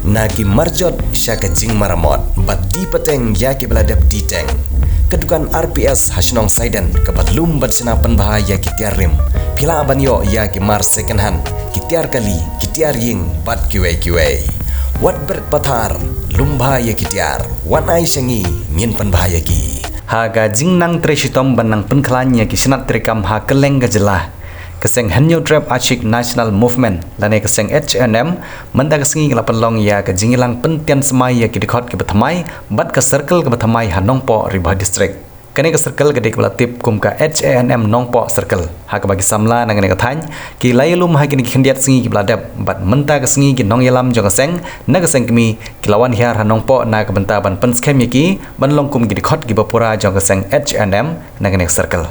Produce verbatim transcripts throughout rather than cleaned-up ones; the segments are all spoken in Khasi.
Na ki marjot sha ka jingmaramot bad die pateng ïa kiba la dep die teng. Ka dukan R P S ha shnong Saiden kaba lum bad shna pynbha ïa ki tiar rim. Phi lah ban ïoh ïa ki mar second hand, ki tiar kali, ki tiar ïing bad kiwei kiwei. Wat bret pathar, lum bha ïa ki tiar. Wan ai sha ngi, ngin pynbha ïa ki. Ha ka jingnang trei shitom ban nang pynkhlaiñ ïa ki shnat treikam ha kylleng ka jylla, ka seng Hynñiewtrep Achievers National Movement lane ka seng H A N M mynta ka sngi ka la pynlong ïa ka jingïalang pyntian smai ïa ki dkhot kiba thymmai bad ka circle kaba thymmai ha Nongpoh, Ri Bhoi District. Kane ka circle ka dei kaba la tip kum ka H A N M Nongpoh Circle, ha kaba ki samla na kane ka thaiñ ki la ïalum ha kine ki khyndiat sngi kiba la dep, bad mynta ka sngi ki nongïalam jong ka seng na ka seng kmie ki la wan hiar ha Nongpoh na ka bynta ban pynskhem ïa ki ban long kum ki dkhot kiba pura jong ka seng H A N M na kane ka circle.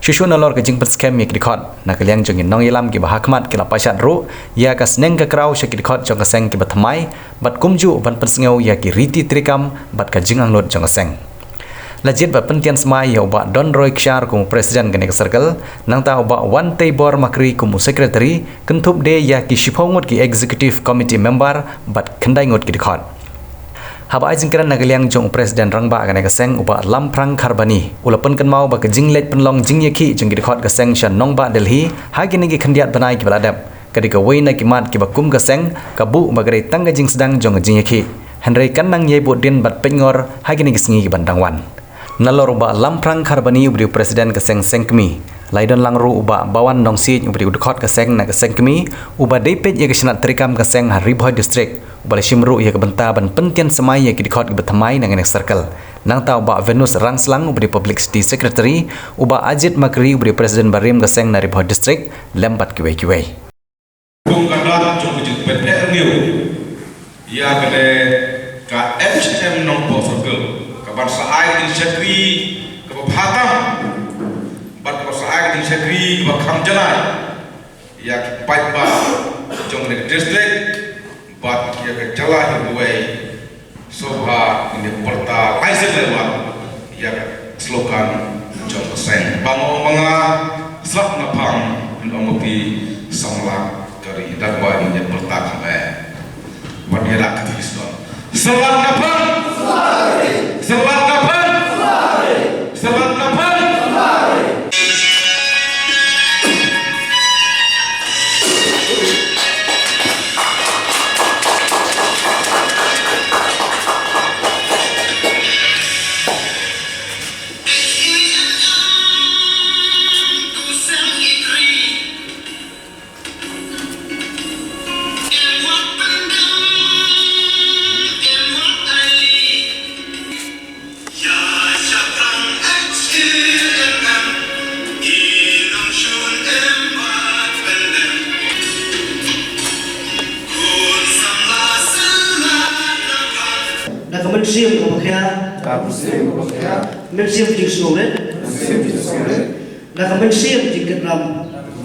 Shuh shuh nalor ka jingpynskhem ïa ki dkhot, na ka liang jong ki nongïalam kiba ha khmat ki la pynshad ruh ïa ka sneng ka kraw sha ki dkhot jong ka seng kiba thymmai bad kumjuh ban pynsngew ïa ki riti treikam bad ka jingangnud jong ka seng. La jied bad pyntian smai ïa u Bah Donroy Kshar kum u president kane ka circle, nangta u Bah Wanteibor Makri kum u secretary, kynthup de ïa ki shiphew ngut ki executive committee member bad khyndai ngut ki dkhot. Haba ai jingkren na ka liang jong u president rangbah kane ka seng, u Bah Lamphrang Kharbani, u la pynkynmaw ba ka jingleit pynlong jingïakhih jong ki dkhot ka seng sha nongbah Delhi ha kine ki khyndiat bnai kiba la dep ka dei kawei na ki mat kiba kum ka seng ka buh ba ka dei tang ka jingsdang jong ka jingïakhih, hynrei kan nang ïai buh dien bad peitngor ha kine ki sngi kiban dang wan. Nalor u Bah Lamphrang Kharbani uba dei u president ka seng seng kmie, la ïadon lang ruh u Bah Bawan Nongsiej uba dei u dkhot ka seng na ka seng kmie, uba dei peit ïa ka shnat treikam ka seng ha Ri Bhoi District, uba la shim ruh ïa ka bynta ban pyntian smai ïa ki dkhot kiba thymmai na kane ka circle. Nangta u Bah Venus Rangslang uba dei publicity secretary, u Bah Ajit Makri uba dei president barim ka seng na Ri Bhoi District, lem bad kiwei kiwei. Kum ka dak jong ka jingpyneh rngiew ïa kane ka H M Nongpoh Circle, kaban sa ai ka jingshakri kaba bha tam bad kaban sa ai ka jingshakri kaba kham janai ïa ki paidbah jong kane ka district bad ïa ka jylla hi kawei. Sngewbha ngin ïa pyrta lai sien lai wat ïa ka slogan jong ka seng. Ba nga ong ma nga, slap na phang, ngin ong ma phi, samla ka ri. Da kaba ngin ïa pyrta kham eh. Wat ïa rak ka ti sdon. Slap na phang. Slap na phang. Slap na phang. Na ka mynsiem kaba khia. Ka mynsiem kaba khia. Mynsiem jingsngewrit. Mynsiem jingsngewrit. Na ka mynsiem jingkyrpad.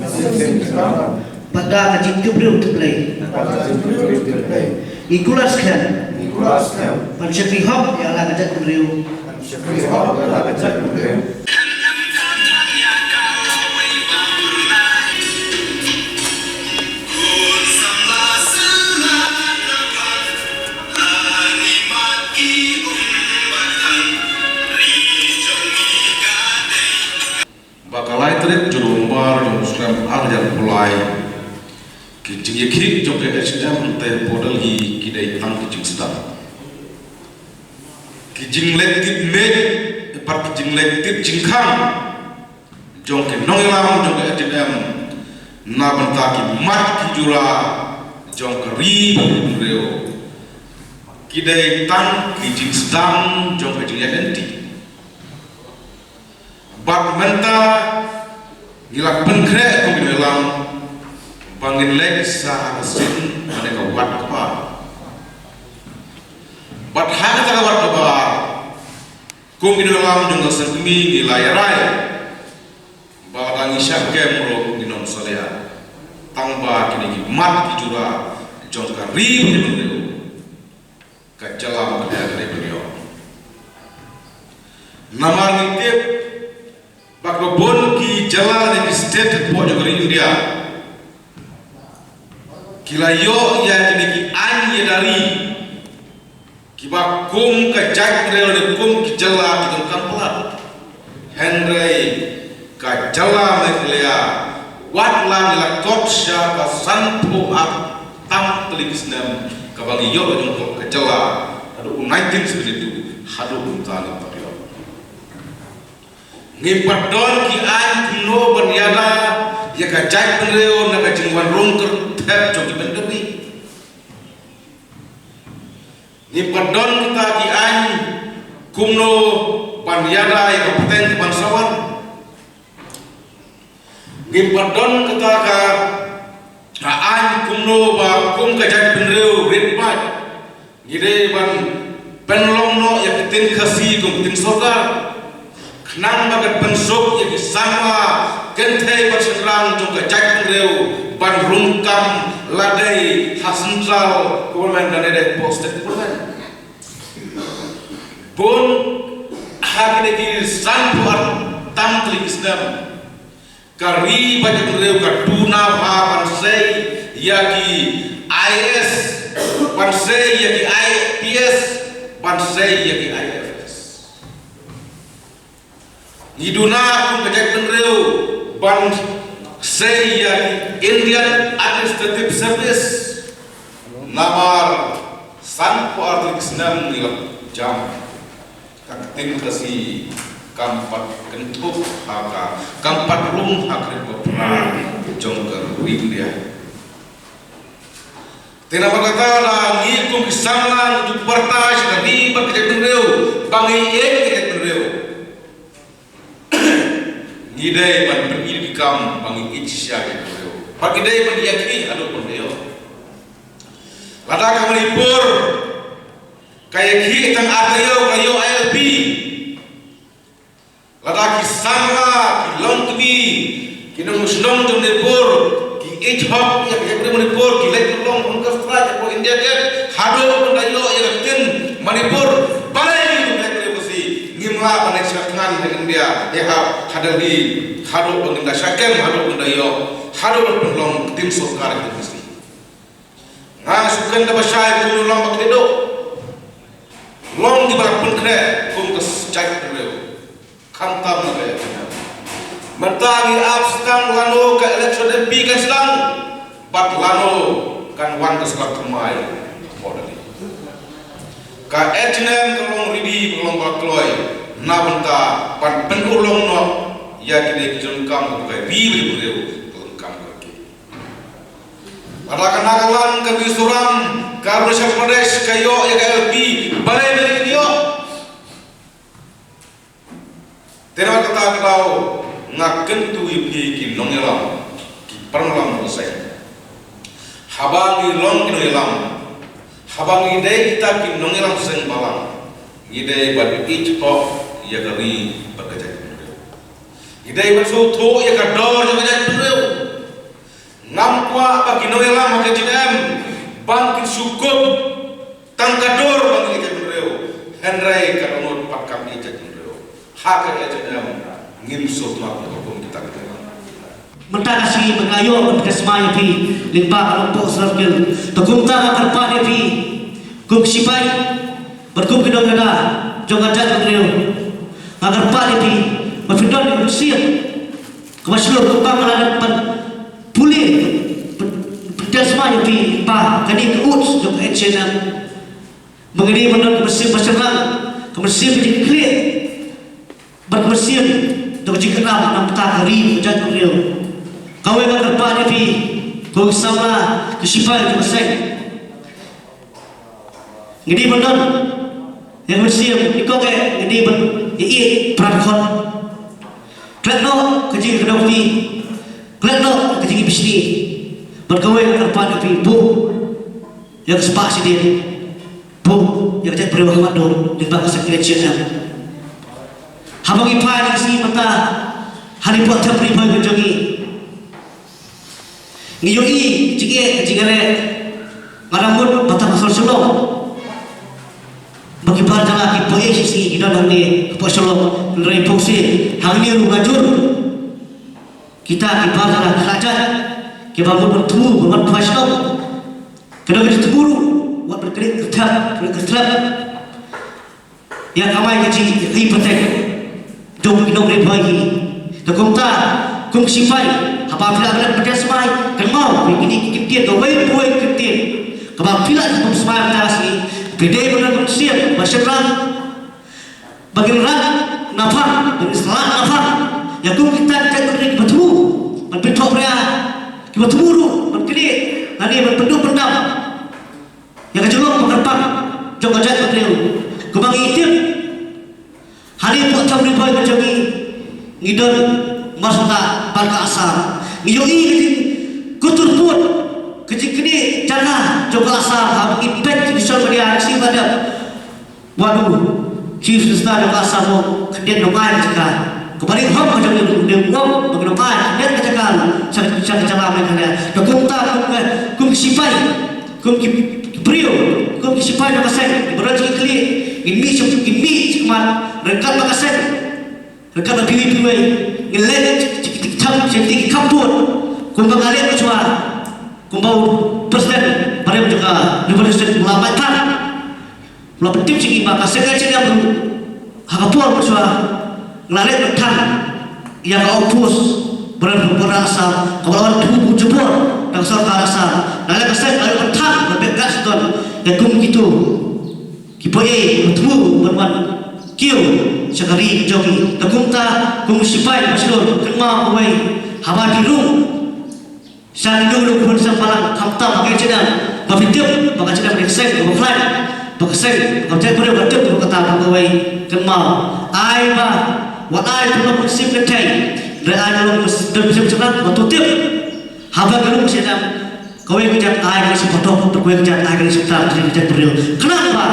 Mynsiem jingkyrpad. Bad da ka jingkyrpad ïa U Blei. Bad da ka jingkyrpad ïa U Blei. Ngi kular skhem. Ngi kular skhem. Ban shakri hok ïa la ka jaitbynriew. Ban shakri hok ïa la ka jaitbynriew. Ba ka lai tarik jong u November jong u snem ar hajar arphew lai, ki jingïakhih jong ka H M te hapoh Delhi ki dei tang ki jingsdang. Ki jingleit tied miej bad ki jingleit tied jingkhang jong ki nongïalam jong ka H M na bynta ki mat ki jura jong ka ri bad ka bynriew, ki dei tang ki jingsdang jong ka jingïaid lynti. Bad mynta ngi la pynkhreh kum ki nongïalam ba ngin leit sa ha ka sien bad ka wad kaba, bad ha kata ka wad kaba kum ki nongïalam jong ka seng kmie ngi la ïarai ba lada ngi shah kem ruh ngin ym salia, tang ba kine ki mat ki jura jong ka ri bad ka bynriew ka jylla ka dei ka dei bynriew. Namar ngi tip ba ka bun ki jylla ne ki state hapoh jong ka ri India ki la ïoh ïa kine ki aiñ ïada ri kiba kum ka jaitbynriew ne kum ki jylla ki donkam palat. Hynrei ka jylla Meghalaya wat la ngi la kot sha ka sanphew ar tam tylli ki snem kaba ngi ïoh jong ka jylla, haduh u nineteen seventy-two haduh mynta ngi pat ïoh. Ngim pat don ki aiñ kumno ban ïada ïa ka jaitbynriew na ka jingwan rung kyrthep jong ki bynta ri. Ngim pat don kita ki aiñ kumno ban ïada ïa ka pateng ka ban sa wan. Ngim pat don kita ka, ka aiñ kumno ba kum ka jaitbynriew rit paid ngi dei ban pynlong noh ïa ka ktien Khasi kum ka ktien sorkar. Khnang ba kan pynsuk ïa ki samla kynthei bad shynrang jong ka jaitbynriew ban rung kam lade ha central government lane hapoh state government. Bun ha kine ki sanphew ar tam tylli ki snem ka ri bad ka jaitbynriew ka duna bha ban sei ïa ki I A S, ban sei ïa ki I P S, ban sei ïa ki I F S. Ngi duna kum ka jaitbynriew ban sei ïa ki Indian Administrative Service. Namar sanphew ar tylli ki snem ngi la jam, ka ktien Khasi kam pat kynthup ha ka, kam pat rung ha ka ri baphra jong ka ri India. Te namar kata lada ngi kum ki samla ngi ju pyrta sha ka ri bad ka jaitbynriew ba ngi ïeit ïa ka jaitbynriew, ngi dei ban pyni ki kam ba ngi ïeit shisha ïa ka jaitbynriew. Ba ngi dei ban ïakhih haduh ban ïoh. Lada ka Manipur ka ïakhih tang ar taïew ka ïoh I L P. Lada ki samla, ki longkmie, ki nongshnong jong Manipur ki ïeit hok ïa ka jaitbynriew Manipur, ki leit pynlong hunger strike hapoh India Gate haduh ban da ïoh ïa ka ktien Manipur. Balei ngi kum ka jaitbynriew Khasi ngim lah ban leit shah thngan ha India, ha, ha Delhi, haduh ban da shah kem, haduh ban da ïoh, haduh ban pynlong ktien sorkar ïa ka ktien Khasi? Nga shu kynda ba shai kum u long ba khlieh duh. Long kiba la pynkhreh kum ka jaitbynriew. Khamtam na ka jaitbynriew. Mynta ngi ap sdang lano ka election M P kan sdang bad lano kan wan ka sdang thymmai. Ka H A N M ka long ready, ka long ba kloi na bynta ban pynurlong noh ïa kine ki jingkam ka ri bad ka jaitbynriew, ka jingkam ka ri. Lada ka Nagaland, ka Mizoram, ka Arunachal Pradesh ka ïoh ïa ka I L P, balei ba ngi ïoh? Te namar kata ka daw nga kyntu ïa phi ki nongïalam, ki paralok nongïalam seng. Haba ngi long ki nongïalam, haba ngi dei kita ki nongïalam seng balang, ngi dei ban ïeit hok ïa ka ri bad ka jaitbynriew. Ngi dei ban sngewthuh ïa ka dor jong ka jaitbynriew. Ngam kwah ba ki nongïalam ha ka K J M ban kin shu kup tang ka dur ba ngi ïeit ïa ka jaitbynriew, hynrei ka dohnud pat kam ïeit ïa ka jaitbynriew. Ha ka K J M ngim sngewtynnat ïa ka kum kita ki nongïalam. Mynta ka sngi ba nga ïoh ban pynthymmai ïa phi lyngba ka Nongpoh Circle, te kumta nga kyrpad ïa phi kum ki shipai bad kum ki nongïada jong ka jaitbynriew. Nga kyrpad ïa phi ba phin don ïa ka mynsiem kaba shlur kaba nga la dep ban pule, ban, ban pynthymmai ïa phi ba kane ka ut jong ka H A N M. Ba ngi dei ban don ka mynsiem ba shynrang, ka mynsiem ka jingkitkhlieh bad ka mynsiem jong ka jingkyrpad na ka bynta ka ri bad ka jaitbynriew. Kawei nga kyrpad ïa phi ko ki samla, ki shipai jong ka seng. Ngi dei ban don ïa ka mynsiem, ngi kong eh, ngi dei ban ïa ïeit para dkhot. Klet noh ka jingïakynduh kti, klet noh ka jingïabishni. Bad kawei nga kyrpad ïa phi, buh ïa ka spah shadien, buh ïa ka jaitbynriew ha khmat dur lyngba ka Circle H A N M. Haba ngi phai na ka sngi mynta ha ki por thep ri phai ka jong ngi, ngi ïohi jingeh jingïaleh. Nga dang mut ba tang ha Shillong ba ki bar jylla ki poi shisngi, ki don hangne hapoh Shillong, hynrei poi shisngi hangne ruh nga jur. Kita ki bar jylla ki khlajat kiba mut ban thmu ban wan phai Shillong, ki don ki jingthmu ruh wat Kane ka thep, ka thep. Ïa kamai ka jingïapateng jong ki nongrim bha hi. Te kumta kum ki sipai, haba phi la leit pynthikna smai, kynmaw ïa kine ki ktien, kawei pa kawei ka ktien kaba phi la kum smai mynta ka sngi. Phi dei ban rat ban shem, ba shynrang, ba ngin rat na phang, ba ngin shlak na phang ïa kum kita ki jaitbynriew kiba thmu ban pynthok ria, kiba thmu ruh ban knieh lane ban pynduh pyndam ïa ka jinglong ba kyrpang jong ka jaitbynriew. Kumba ngi tip, ha ri Puktham Ri Bhoi ka jong ngi, ngi don marshata bad ka Assam. Ngi ïohi ka jingkyntur pud, ka jingknieh jaka jong ka Assam haba ngi peit ki social media, ngi sngewbha dep. Wat u Chief Minister jong ka Assam u khyndiat nongai ka jaka. Kaba ring hok ka jong ngi, u dei u ong ba ngi nongai khyndiat ka jaka sha, sha ka jylla Meghalaya. Te kumta kum ka, kum ki sipai, kum ki, ki briew, kum ki sipai jong ka seng, ki briew ki khlieh, ngin mih sha, ngin mih sha khmat ryngkat bad ka seng, ryngkat bad phi wei phi wei, ngin leh sha ki, ki, ki, ki kham pud, kumba nga leh mynshuwa, kumba u President barim jong ka Revolution u la batai. La pyntip sha ngi ba ka seng H A N M ruh ha ka por mynshuwa nga la leit ban thang ïa ka outpost border, border Assam, kaba la wan thmu bun jubor da ka sorkar Assam. Nga la leit ka seng, nga la leit ban thang, nga la beh gas don ïa kum kito kiba ïa thmu ban wan kiew sha ka ri jong ngi. Te kumta kum ki sipai ba shlur, kynmaw kawei, haba phi rung sha kino kino ki bun sha balang, khamtam ha ka H A N M, ba phi tip ba ka H A N M ka seng kaba khlaiñ, ba ka seng kaba jaitbynriew, ba tip ba kata ba kawei, kynmaw. Ai ba wat ai ba long mynsiem kynthei, hynrei ai ba long mynsiem, mynsiem shynrang, ba to tip. Haba ki rung sha H A N M, kawei ka jait ai ka seng patok, kawei ka jait ai ka seng tar, ka jaitbynriew. Khnang ba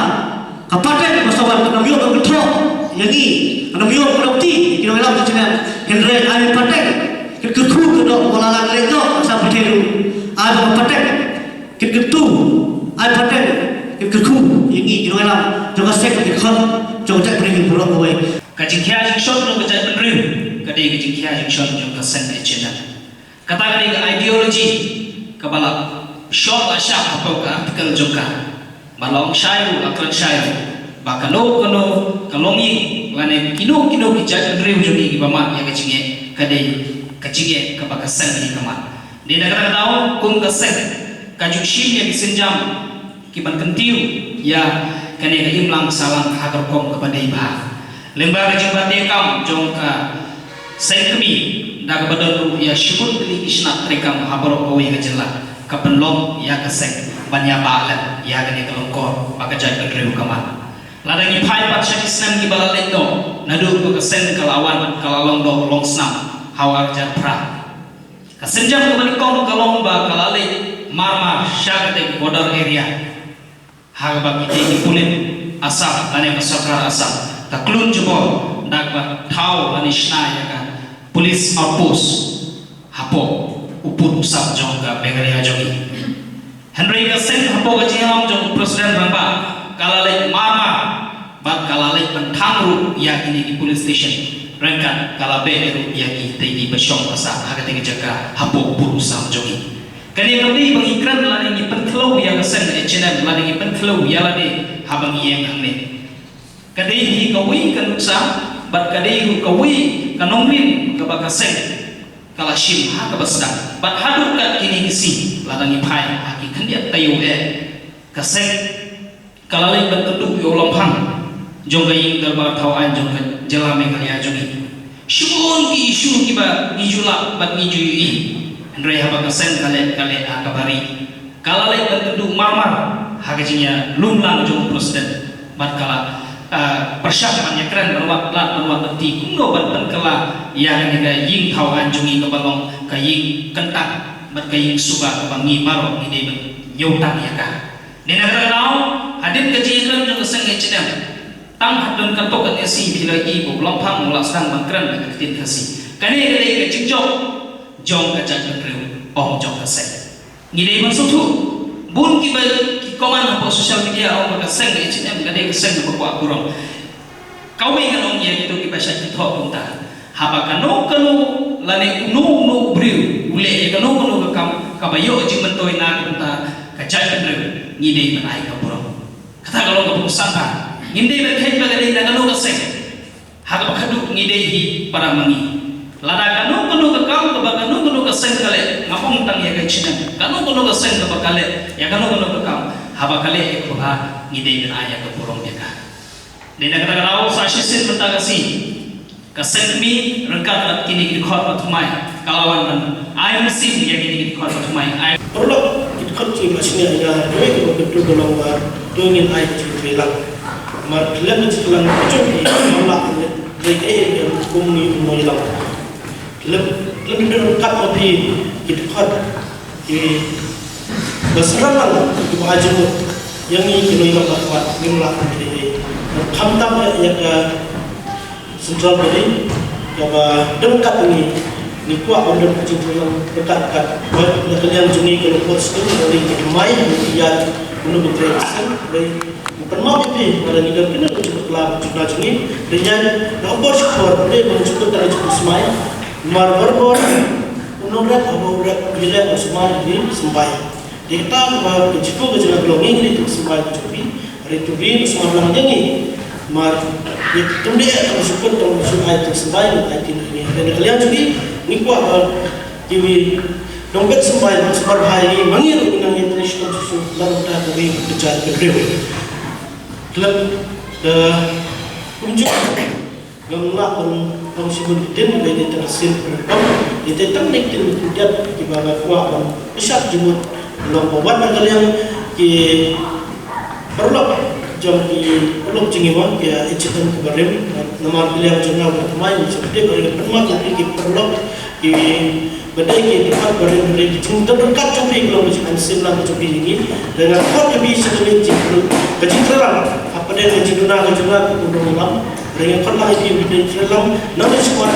ka pateng ba sa wan kan ym ïoh ban kynthoh ïa ngi, kan ym ïoh ban kynthoh ïa ki nongïalam ka H A N M. Hynrei ai pateng, kin kyrkhu kyndoh, ba la lah leh noh ka sa pyrthei ruh. Ai ba ka pateng, kin kyntu, ai pateng, kin kyrkhu ïa ngi ki nongïalam jong ka seng, ki khun jong ka jaitbynriew baroh kawei. Ka jingkhia jingshon jong ka jaitbynriew ka dei ka jingkhia jingshon jong ka seng H A N M. Kata ka dei ka ideology kaba la shon lashai hapoh ka article jong ka, ba la ong shai ruh, la kren shai ruh, ba kano kano ka longïing lane kino kino ki jaitbynriew jong ngi kiba mad ïa ka jingeh, ka dei ka jingeh kaba ka seng hi ka mad. Dei na kata ka daw kum ka seng ka ju shim ïa ki sienjam ki ban kyntiew ïa kane ka imlang sahlang ha ka rukom kaba dei bha. Lyngba ka jingbat treikam jong ka seng kmie, da kaba don ruh ïa shibun tylli ki shnat treikam ha baroh kawei ka jylla, ka pynlong ïa ka seng ban ïabah lem ïa kane ka longkor ba ka jaitbynriew ka mad. Lada ngi phai pat sha ki snem kiba la leit noh, naduh ba ka seng ka la wan, ka la long doh long snam ha u ar hajar phra, ka sienjam kaba nyngkong ka long ba ka la leit marmar sha katei ka border area, ha kaba kitei ki pulit Assam lane ka sorkar Assam ka khlun jubor da kaba thaw lane shna ïa ka police outpost hapoh u pud u sam jong ka Meghalaya jong ngi. Hynrei ka seng hapoh ka jingïalam jong u President Rangbah ka la leit marmar bad ka la leit ban thang ruh ïa kine ki police station ryngkat ka la beh ruh ïa kitei kiba shong ka sah ha katei ka jaka hapoh u pud u sam jong ngi. Kane ka dei ba ngi kren lane ngi pynkhlaiñ ïa ka seng H A N M lane ngi pynkhlaiñ ïa lade haba ngi ïeng hangne. Ka dei hi kawei ka nuksa bad ka dei ruh kawei ka nongrim kaba ka seng ka la shim ha kaba sdang. Bad haduh kat kine ki sngi lada ngi phai ha ki khyndiat taïew eh, ka seng ka la leit ban kynduh ïa u lamphang jong ka ïing dorbar thaw aiñ jong ka jylla Meghalaya jong ngi. Shibun ki issue kiba ngi ju lah bad ngi ju ïohi. Hynrei haba ka seng ka leh, ka leh ha kaba rieh. Ka la leit ban kynduh marmar ha ka jingïalum lang jong u President bad ka la, ah, pyrshang ban ïakren ban wad lad ban wad lynti kumno ban pynkylla ïa kane ka ïing thaw aiñ jong ngi kaba long ka ïing kyntang bad ka ïing suba kaba ngi baroh ngi dei ban ñiew tang ïa ka. Dei na kata ka daw, hadien ka jingïakren jong ka seng H A N M, tang ha don katto katne sngi phi la ïohi ba u lamphang u la sdang ban kren da ka ktien Khasi. Kane ka dei ka jingjop jong ka jaitbynriew, ym jong ka seng. Ngi dei ban sngewthuh. Bun kiba ki comment hapoh social media ong ba ka seng H A N M ka dei ka seng ba kwah burom. Kawei ngan ong ïa kito kiba shait kynthoh kumta. Haba kano kano lane uno uno u briew u leh ïa kano kano ka kam kaba ïoh jingmyntoi na ka bynta ka jaitbynriew, Ngi dei ban ai ka burom. Kata ka long ka burom sangka. Ngim dei ban khet ba ka dei na kano ka seng. Ha kaba khadduh ngi dei hi para ma ngi. Lada kano kano ka kam kaba kano kano ka seng ka leh, nga ong tang ïa ka jingim. Kano kano ka seng kaba ka leh ïa kano kano ka kam, haba ka leh ïa kaba bha, ngi dei ban ai ïa ka burom ïa ka. Dei na kata ka daw sa shisien mynta ka sngi, ka seng kmie ryngkat bad kine ki dkhot ba thymmai ka la wan ban ai mynsiem ïa kine ki dkhot ba thymmai. Ai paralok, ki dkhot ki ba sngewbha ïa kiwei kiba kyntu ka long ba to ngin ai ki jingkyrlang. Namar khlem ki jingkyrlang ki jong ki, ngim lah ban leh kaei kaei kum ngi u nongïalam. Khlem, khlem ki dkhot ba phi, ki dkhot ki ba sngewbha lang, ki ba ai jingmut ïa ngi ki nongïalam ba kwah, ngim lah ban leh kaei. Khamtam ïa ka Central Body kaba don ryngkat ngi, ngi kwah ban don ka jingkyrlang ryngkat ryngkat. Bad na ka liang jong ngi ka Longkot Skill, ngi dei ki thymmai, ngi ïaid kumno ban trei ka seng, dei ngi pynmap ïa phi, lada ngi don kino kino ki jingpynkhlaiñ jong ngi, dei ïaid na ka por sha ka por, dei ban jukut tang jukut smai, namar barabor u nongrep haba u rep, u ïaleh u smai, u symbai. Dei kata kaba ka jingkyrkhu ka jong nga ka long ngi ngi dei tang symbai ka jong phi. Hynrei to phi to symbai lang ïa ngi. Namar ïa ka kam dei ka jingkyrkhu tang shu ai tang symbai ngi ai tang ïa ngi. Hynrei na ka liang jong ngi ngi kwah ba kiwei nongbet symbai symbai bha ïa ngi ma ngi ruh ngi nang ïa tang shu tang shu lang ta ka wei ka jait ka briew. Khlem da kumjuh Ngam lah ban long shibun ktien, ba dei tang sien pynpom, dei tang ktien ktien kiba nga kwah ban pynshai jingmut, long ba wat na ka liang ki paralok jong ki paralok jong ngi mo, ki H N M kiba rim, namar ka liang jong nga ba thymmai, ngi shu tip ba ki pynmap jong ki paralok, ki ba dei ki dkhot ba rim, ba dei ki jingdon ryngkat jong phi, ka long ka jingaiñ sien lang jong phi ïa ngi. Te nga khot ïa phi sha ka jingkyrlang, ka jingkyrlang hapdeng ka jingduna ka jong nga kum u nongïalam. Te nga khot lang ïa phi ka jingkyrlang, nang ïa shuwa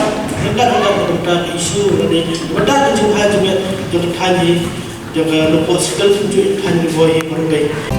ryngkat ryngkat ka bynta ka issue, ka dei ka bynta ka jingaiñ jong ka, jong ka thaiñ hi, jong ka Longkot Circle, jong ka thaiñ Ri Bhoi hi baroh kawei.